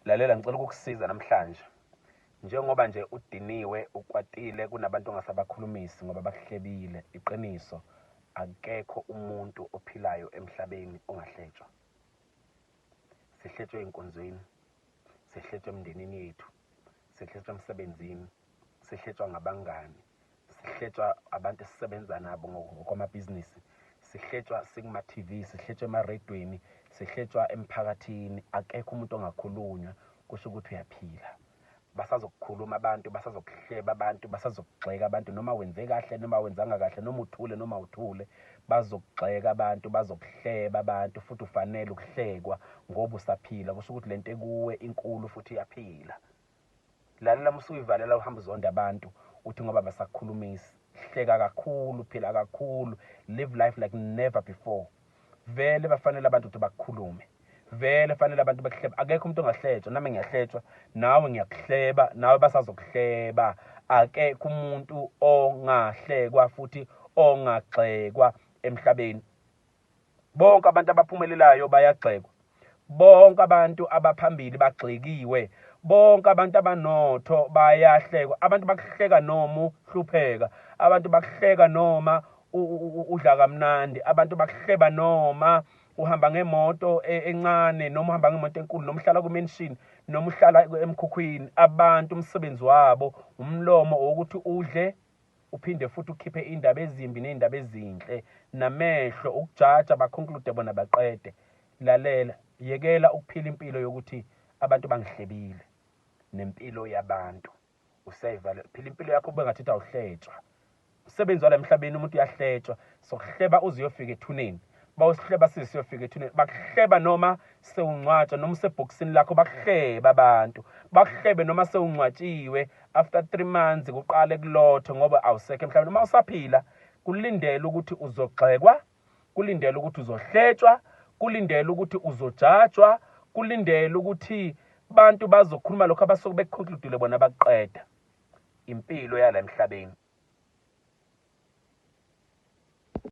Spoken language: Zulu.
Lalela ngicela ukukusiza namhlanje. Njengoba nje udiniwe, ukwatile, kunabantu ongasabakhulumisi ngoba bakuhlebile, iqiniso akekho umuntu ophilayo emhlabeni ongahletshwa. Sihletshwa ey'nkonzweni, sihletshwa emndenini yethu, sihletshwa emsebenzini, sihletshwa ngabangani, sihletshwa abantu esisebenza nabo ngokwamabhizinisi, sihletshwa sikuma-TV, sihletshwa emaredweni, sihletshwa emphakathini. Akekho umuntu ongakhulunywa kusho ukuthi uyaphila. Basazokukhuluma abantu, basazokuhleba abantu, basazokugxeka abantu noma wenze kahle noma wenzanga kahle noma uthule noma uthule, bazokugxeka abantu, bazokuhleba abantu futhi ufanele ukuhlekwa ngoba usaphila. Kusho ukuthi lento ekuwe inkulu futhi iyaphila. Lalela uma usuyivalela uhamba uzonda abantu uthi ngoba basakukhulumisi. Hleka kakhulu, phila kakhulu, live life like never before. Vele bafanele abantu ukuthi bakukhulume. Vele fanele abantu bakuhleba. Akekho umuntu ongahletshwa, nami ngiyahletshwa, nawe ngiyakuhleba, nawe basazokuhleba. Akekho umuntu ongahlekwa futhi ongagxekwa emhlabeni. Bonke abantu abaphumelelayo bayagxekwa. Bonke abantu abaphambili bagxekiwe. Bonke abantu abanotho bayahlekwa. Abantu bakuhleka noma uhlupheka. Abantu bakuhleka noma udla kamnandi. Abantu bakuhleba noma uhamba ngemoto e, encane noma uhamba ngemoto enkulu noma uhlala ku-mansion noma uhlala emkhukhwini. Abantu umsebenzi wabo umlomo wokuthi udle uphinde futhi ukhiphe iy'ndaba ezimbi ney'ndaba ezinhle namehlo ukujaja baconclude bona baqede. Lalela, yekela ukuphila impilo yokuthi abantu bangihlebile nempilo yabantu usayivala. Phila impilo yakho kube ngathi awuhletshwa. Umsebenzi wala emhlabeni umuntu uyahletshwa, sokuhleba uze uyofika ethuneni. Bawusihleba size siyofika ethuneni. Bakuhleba noma sewungcwatshwa noma usebhokisini lakho bakuhleba abantu. Bakuhlebe noma sewungcwatshiwe after 3 months kuqale kulotho ngoba awusekho emhlabeni. Uma usaphila kulindele ukuthi uzogxekwa, kulindele ukuthi uzohletshwa, kulindele ukuthi uzojajwa, kulindele ukuthi bantu bazokhuluma lokho abasuke bekuconcludile bona bakuqeda. Impilo yala emhlabeni.